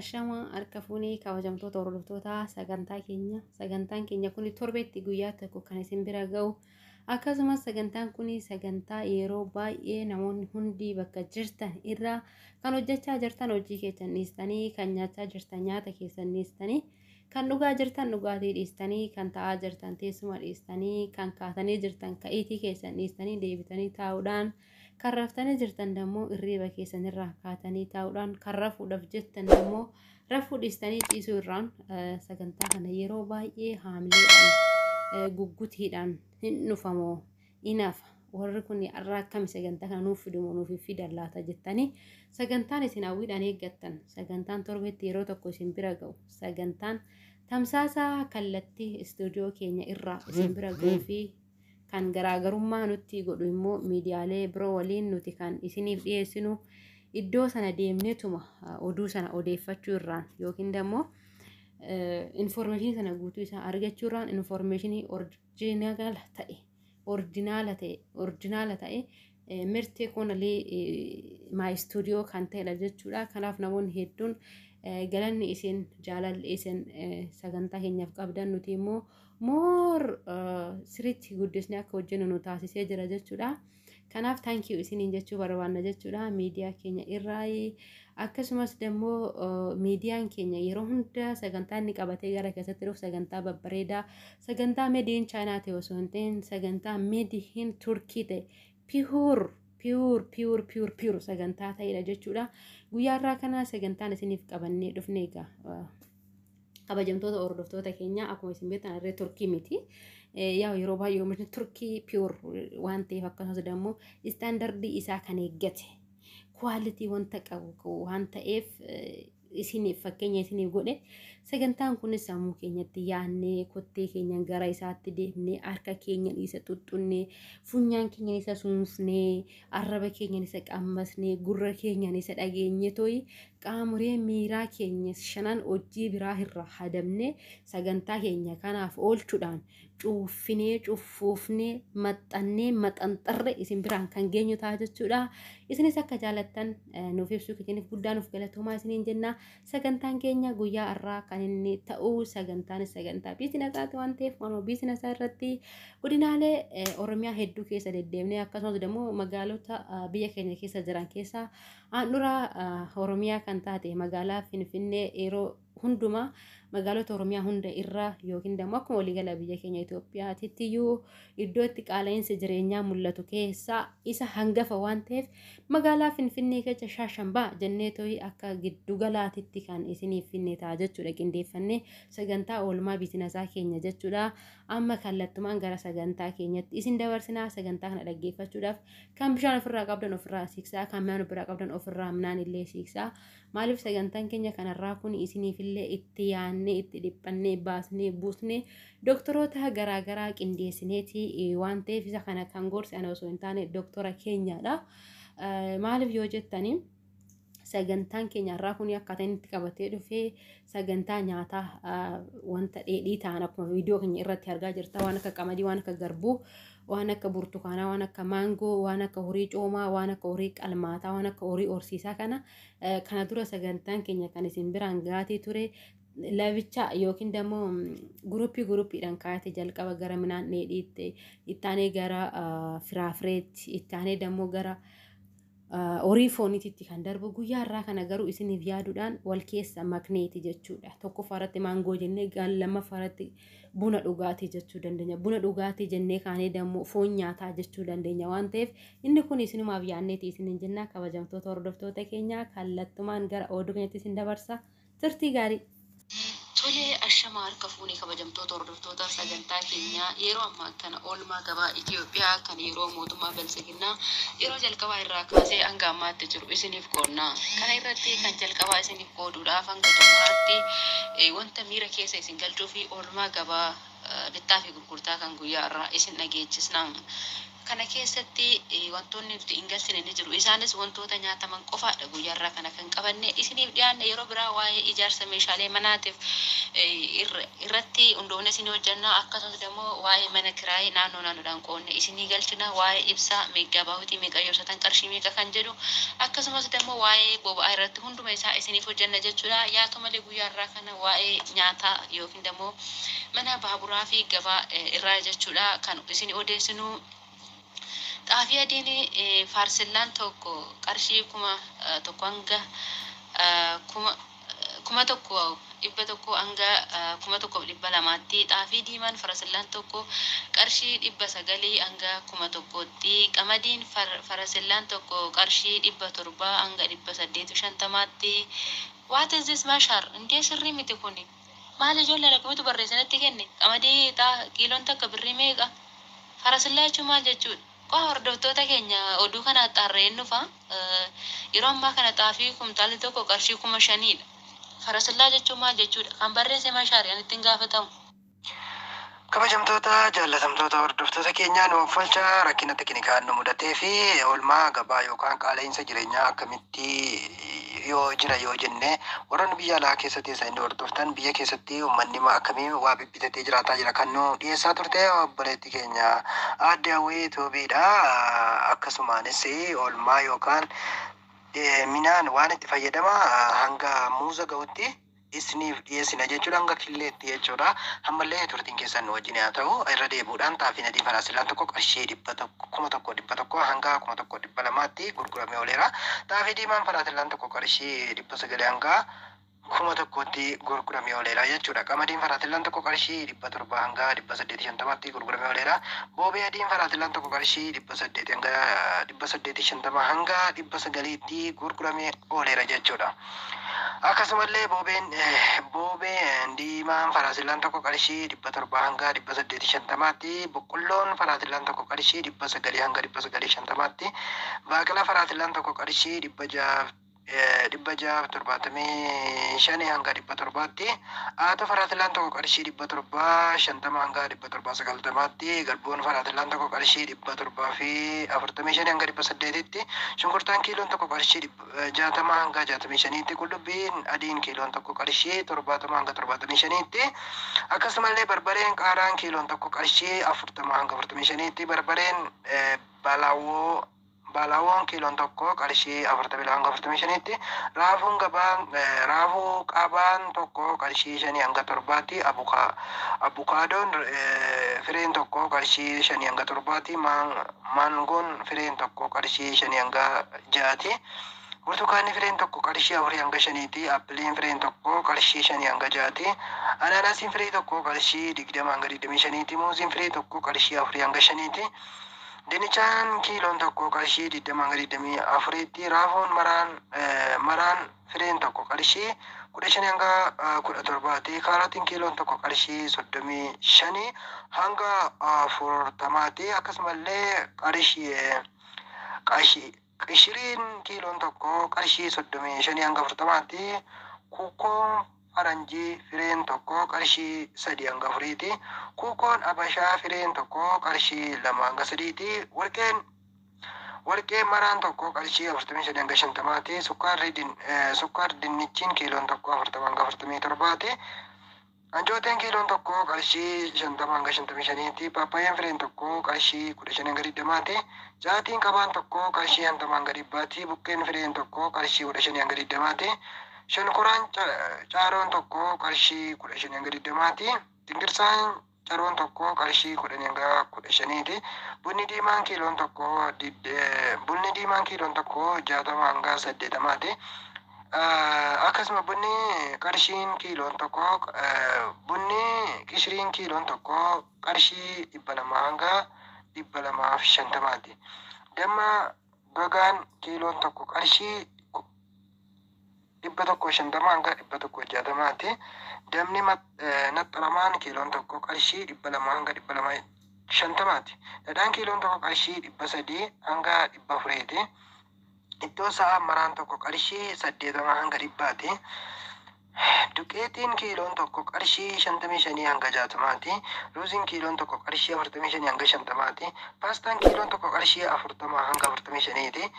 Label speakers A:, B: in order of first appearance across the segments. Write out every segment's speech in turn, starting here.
A: Ashama harka fuunee kabajamtoota hordoftoota sagantaa keenya. Sagantaan keenya kun torbeetti guyyaa tokko kan isin bira ga'u. Akkasumas sagantaan kun sagantaa yeroo baay'ee namoonni hundi bakka jirtan irraa kan hojjechaa jirtan hojii keessan dhiistanii, kan nyaachaa jirtan nyaata keessan dhiistanii, kan dhugaa jirtan dhugaatii dhiistanii, kan taa'aa jirtan teessuma dhiistanii, kan kaatanii jirtan ka'iitii keessan dhiistanii deebitanii taa'uudhaan, kan raftanii jirtan dammoo irriiba keessan irraa kaatanii taa'uudhaan, kan rafuudhaaf jettan dammoo rafuu dhiistanii ciisuu irraan sagantaa kana yeroo baay'ee haamileedhaan guggutiidhaan hin dhufamoo inafa warri kun har'a akkami sagantaa kana nuuf fidumoo nuuf fidan laata jettanii sagantaan isin hawwiidhaan eeggattan, sagantaan torbeetti yeroo tokko isin bira ga'u, sagantaan tamsaasaa kallattii istuudiyoo keenya irraa isin bira ga'uu fi kan garaagarummaa nutti godhu immoo miidiyaalee biroo waliin nuti kan isiniif dhiyeessinu iddoo sana deemneetuma oduu sana odeeffachuu irraan yookiin immoo information sana guutuu isaa argachuu irraan information original ta'e original ta'e original ta'e mirtee konalee maa istuudiyoo kan ta'edha jechuudha. Kanaaf namoonni hedduun galanni isin jaalalli isin sagantaa keenyaaf qabdan nuti immoo more sirriitti guddisnee akka hojjennu nu taasisee jira jechuudha. Kanaaf thank you isiniin jechuu barbaanna jechuudha miidiyaa keenya irraa. Akkasumas immoo miidiyaan keenya yeroo hunda sagantaa inni qabatee gara keessatti dhufu sagantaa babbareedaa, sagantaa made in Chaayinaa ta'e osoo hin ta'in sagantaa made in Turkii ta'e, pure pure pure pure pure sagantaa ta'edha jechuudha. Guyyaa irraa kana sagantaan isiniif qabannee dhufne egaa kabajamtoota hordoftoota keenya, akkuma isin beektan harree Turkii miti. Yaa yeroo baay'ee oomishni Turkii pure waan ta'eef, akkasumas immoo standard isaa kan eeggate quality wanta qabu waan ta'eef isiniif fakkeenya isiniif godhe. Sagantaan kunis sammuu keenyatti yaannee, kottee keenyan gara isaatti deemnee, harka keenyan isa xuxxunnee, funyaan keenyan isa suunfnee, arraba keenyan isa qammasnee, gurra keenyan isa dhageenye toyi qaamolee miiraa keenya shanan hojii biraa irraa hadamnee sagantaa keenya kanaaf oolchuudhaan cuuffinee cuffuufnee maxxannee maxxanxarre isin biraan kan geenyu ta'a jechuudha. Isinis akka jaalattan nuuf ibsuu keessaniif guddaa nuuf galatoomaa isiniin jenna. Sagantaan keenya guyyaa har'aa kan inni ta'u sagantaanis sagantaa businesaati waan ta'eef, waanuma businessaa irratti godinaalee Oromiyaa hedduu keessa deddeemnee, akkasumas immoo magaalota biyya keenya keessa jiran keessaa handhuura Oromiyaa kan taate magaalaa Finfinnee, yeroo hundumaa magaalota Oromiyaa hunda irra yookiin immoo akkuma waliigala biyya keenya Itoophiyaatitti iyyuu iddoo itti qaala'insi jireenyaa mul'atu keessaa isa hangafa waan ta'eef, magaalaa Finfinnee keessa Shaashambaa jennee to'i akka giddugalaatitti kan isiniif finne ta'a jechuudha, qindeeffannee sagantaa oolmaa businessaa keenya jechuudha. Amma kallattumaan gara sagantaa keenyatti isin dabarsinaa. Sagantaa kana dhaggeeffachuudhaaf kan bishaan ofirraa qabdan ofirraa siiqsaa, kan midhaan ofirraa qabdan ofirraa midhaan illee siiqsaa. Maaliif sagantaan keenya kanarraa kun isiniifillee itti yaannee, itti dhiphannee, baasnee buusnee, doktoroota garaagaraa qindeessineeti waan ta'eef, isa kana kan gorse ana osoo hin taane doktora keenyadha. Maaliif yoo jettanii, sagantaan keenya irraa kun akkaataa inni itti qabatee dhufee sagantaa nyaataa wanta dheedhii ta'an, akkuma viidiyoo keenya irratti argaa jirta, waan akka qamadii, waan akka garbuu, waan akka burtukaanaa, waan akka maangoo, waan akka horii coomaa, waan akka horii qalmaataa, waan akka horii horsiisaa kana. Kana dura sagantaan keenya kan isin biraan gaatii ture labicha yookiin immoo group groupiidhaan kaayate jalqaba gara midhaan dheedhiitti, ittaanee gara firaafireetti, ittaanee dammoo gara horii fooniititti kan darbu. Guyyaa irraa kana garuu isiniif yaaduudhaan wal keessa makneeti jechuudha. Tokkoffaa irratti maangoo jennee, lammaffaa irratti buna dhugaatii jechuu dandeenya. Buna dhugaatii jennee kaanee dammoo foon nyaataa jechuu dandeenya waan ta'eef, inni kun isinumaaf yaadneeti isiniin jenna. Kabajamtoota hordoftoota keenyaa, kallattumaan gara oduu keenyatti isin dabarsa. Turtii gaarii.
B: Tolee, ashama harka fuunee kabajamtoota hordoftoota sagantaa keenyaa. Yeroo ammaa kana oolmaa gabaa Itoophiyaa kan yeroo mootummaa Biltsiginnaa yeroo jalqabaa irraa kaasee hanga ammaatti jiru isiniif qoodna. Kana irratti kan jalqabaa isiniif qooduudhaaf hanga xumuraatti wanta miira keessa isin galchuu fi oolmaa gabaa bittaa fi gurgurtaa kan guyyaa irraa isin dhageechisna. Kana keessatti wantoonni nuti hin galchine ni jiru. Isaanis wantoota nyaataman qofaadha guyyaarraa kana kan qabanne isiniif dhiyaanne. Yeroo biraa waa'ee ijaarsa meeshaalee manaatiif irratti hundoofne isinii hojjenna. Akkasumas immoo waa'ee mana kiraayii naannoo naannoodhaan qoodne isinii galchina. Waa'ee ibsaa meegaa baahutii meeqa ibsatan qarshii meeqa kan jedhu, akkasumas immoo waa'ee boba'aa irratti hunduma isaa isiniif hojjenna jechuudha. Yaa ta'u malee guyyaarraa kana waa'ee nyaataa yookiin immoo mana baaburaa fi gabaa irraa jechuudha kan isin odeessinu. Xaafii adiin faarsillaan tokko qarshii 1000 hanga 1100 hanga 1200tti. Xaafii diimaan farasillaan tokko qarshii 900 hanga 1000tti. Qamadiin farasillaan tokko qarshii 700 hanga 850tti. What is this mashar? Indee sirrii miti kuni. Maal ijoollee rakkamitu barreessanitti kenne? Qamadii kiiloon takka birrii meeqa? Farasillaa jechuun maal jechuudha? Qofa hordoftoota keenya oduu kana xaarreen dhufa. Yeroo ammaa kana xaafii kumtaalli tokko qarshii 5000dha. Farasillaa jechuun maal jechuudha? Kan barreesse mashaari an ittiin gaafatamu.
C: Kabajamtoota jaallatamtoota hordoftoota keenyaa, nu uffalcha rakkina teknikaan nu mudatee fi oolmaa gabaa yookaan qaala'insa jireenyaa akkamitti yoo jira yoo jenne, warroonni biyya alaa keessa teessan inni hordoftan, biyya keessatti uummanni akkamii waa bibbitatee jiraataa jira kan nu dhiyeessaa turte obboleettii keenya aadde Hawwii Tuubiidha. Akkasumaanis oolmaa yookaan minaan waan itti fayyadama hanga muuza ga'utti isiniif dhiyeessina jechuudha, hanga killeetti jechuudha. Ammallee turtiin keessan nu wajjin haa ta'u. Irra deebi'uudhaan xaafiin adii faraasilaan tokko qarshii 100, 1100 hanga 1200tti gurguramee ooleera. Xaafii diimaan faraasilaan tokko qarshii 900 hanga 1000tti gurguramee ooleera jechuudha. Qamadiin faraasilaan tokko qarshii 700 hanga 850tti gurguramee ooleera. Boobee adiin faraasilaan tokko qarshii 800 hanga 850 hanga 900tti gurguramee ooleera jechuudha. Akkasumallee boobeen diimaan faraasilaan tokko qarshii 700 hanga 850tti. Boqqolloon faraasilaan tokko qarshii 900 hanga 950tti. Baaqelaa faraasilaan tokko qarshii 675 hanga 700tti. Aata faraasilaan tokko qarshii 750 hanga 790tti. Garbuun faraasilaan tokko qarshii 745 hanga 800tti. Shunkurtaan kiiloon tokko qarshii 60 hanga 65tti. Qullubbiin adiin kiiloon tokko qarshii 70 hanga 75tti. Akkasumallee barbareen qaaraan kiiloon tokko qarshii 40 hanga 45tti. Barbareen baalaawwoon kiiloon tokko qarshii 42 hanga 45tti. Raafuun gabaan raafuu qabaan tokko qarshii 5 hanga 7tti. Abukaadoon fireen tokko qarshii 5 hanga 7tti. Maangoon fireen tokko qarshii 5 hanga 6ti. Burtukaanni fireen tokko qarshii 4 hanga 5ti. Appiliin fireen tokko qarshii 5 hanga 6ti. Anaanaasiin firee tokko qarshii 20 hanga 25ti. Muuziin firee tokko qarshii 4 hanga 5ti. Dinnichaan kiiloon tokko qarshii 20 hanga 24tti. Raafuun maraan fireen tokko qarshii 15 hanga 17ti. Kaarotiin kiiloon tokko qarshii 35 hanga 40ti. Akkasumallee qarshii qishiriin kiiloon tokko qarshii 35 hanga 40ti. Kuukkoon faranjii fireen tokko qarshii 3 hanga 4ti. Kuukkoon abashaa fireen tokko qarshii 2 hanga 3ti. Warqeen maraan tokko qarshii 45 hanga 50ti. Sukkaar dinnichiin kiiloon tokko 40 hanga 47ti. Anjooteen kiiloon tokko qarshii 50 hanga 55ti. Paappayyaan fireen tokko qarshii 15 hanga 20ti. Caatiin qabaan tokko qarshii 50 hanga 100ti. Buqqeen fireen tokko qarshii 15 hanga 20ti. Shonkoraan caaroon tokko qarshii 15 hanga 20ti. Dingirsaan caroon tokko qarshii 10 hanga 15ti. Bunni diimaan kiiloon tokko 60 hanga 80ti. Akkasuma bunni qishiriin kiiloon tokko qarshii 200 hanga 250ti. Damma gogaan kiiloon tokko qarshii 150 hanga 160ti. Dammi naxxaramaan kiiloon tokko qarshii 200 hanga 250ti. Dhadhaan kiiloon tokko qarshii 300 hanga 400ti. Ittoo sa'a maraan tokko qarshii 80 hanga 100ti. Duqeetiin kiiloon tokko qarshii 55 hanga 60ti. Ruuziin kiiloon tokko qarshii 45 hanga 50ti. Paastaan kiiloon tokko qarshii 40 hanga 45ti.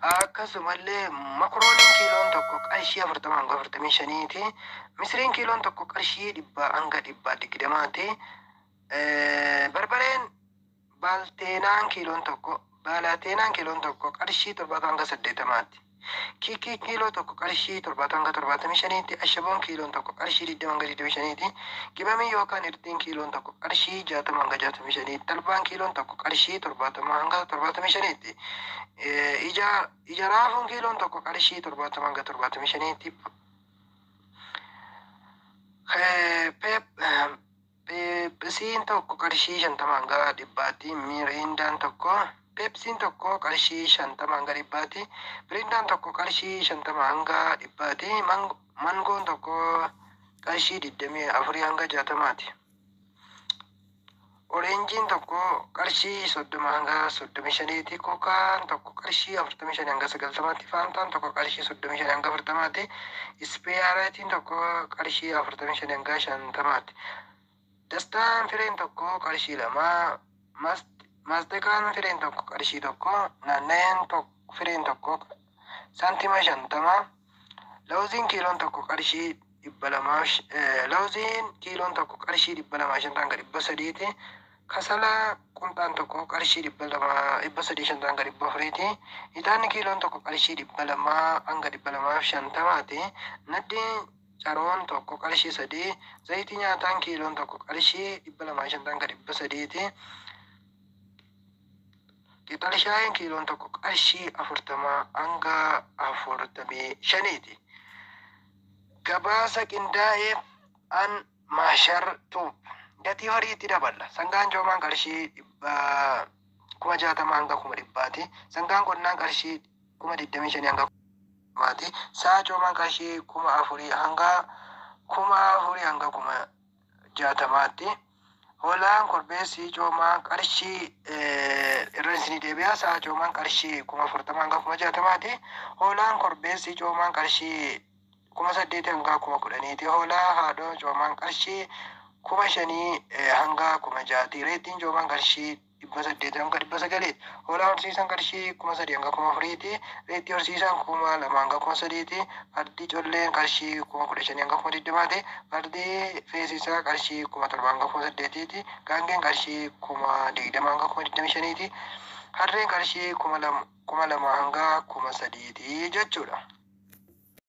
C: Akkasumallee makrooniin kiiloon tokko qarshii 40 hanga 45ti. Misiriin kiiloon tokko qarshii 100 hanga 120ti. Barbareen baalteenaan kiiloon tokko baalateenaan kiiloon tokko qarshii 70 hanga 80ti. Kiikii kiiloo tokko qarshii 70 hanga 75ti. Ashaboon kiiloon tokko qarshii 20 hanga 25ti. Qimamii yookaan irtiin kiiloon tokko qarshii 60 hanga 65ti. Talbaan kiiloon tokko qarshii 70 hanga 75ti. Ija raafuun kiiloon tokko qarshii 70 hanga 75ti. Peepsiin tokko qarshii 50 hanga 100ti. Miriindaan tokko Peepsiin tokko qarshii 50 hanga 100ti. Miriindaan tokko qarshii 50 hanga 100ti. Mangoon tokko qarshii 24 hanga 60ti. Oreenjiin tokko qarshii 30 hanga 35ti. Kookaan tokko qarshii 45 hanga 90ti. Faantaan tokko qarshii 35 hanga 40ti. Ispeeyaareetiin tokko qarshii 45 hanga 50ti. Dastaan fireen tokko qarshii 2. Maasteqaan fireen tokko qarshii 1. Naanna'een fireen tokko saantima 50. Lawuziin kiiloon tokko qarshii 200, lawuziin kiiloon tokko qarshii 250 hanga 300ti. Kasala qunxaan tokko qarshii 200, 350 hanga 400ti. Ixaanni kiiloon tokko qarshii 200 hanga 250ti. Naddiin caroon tokko qarshii 3. Zayitii nyaataan kiiloon tokko qarshii 250 hanga 300ti. Qixal shaayiin kiiloon tokko qarshii 40 hanga 45ti. Gabaasa qindaa'eef an maashar tuub. Gatii horiitti daballa. Sangaan coomaan qarshii 60,000 hanga 100,000ti. Sangaan qonnaan qarshii 25,000 hanga 100,000ti. Sa'a coomaan qarshii 4,000 hanga 4,000 hanga 60,000tti. Hoolaan korbeessi coomaan qarshii irra isinii deebi'a. Sa'a coomaan qarshii 40,000 hanga 60,000ti. Hoolaan korbeessi coomaan qarshii 8,000 hanga 10,000ti. Hoolaa haadhoo coomaan qarshii 5,000 hanga 6,000ti. Reettiin coomaan qarshii 800 hanga 900ti. Hoolaa horsiisan qarshii 3,000 hanga 4,000ti. Reettii horsiisan 2,000 hanga 3,000ti. Fardi colleen qarshii 15,000 hanga 20,000ti. Fardi feesisaa qarshii 7,000 hanga 8,000ti. Gaangeen qarshii 20,000 hanga 25,000ti. Harreen qarshii 2,000 hanga 3,000ti jechuudha.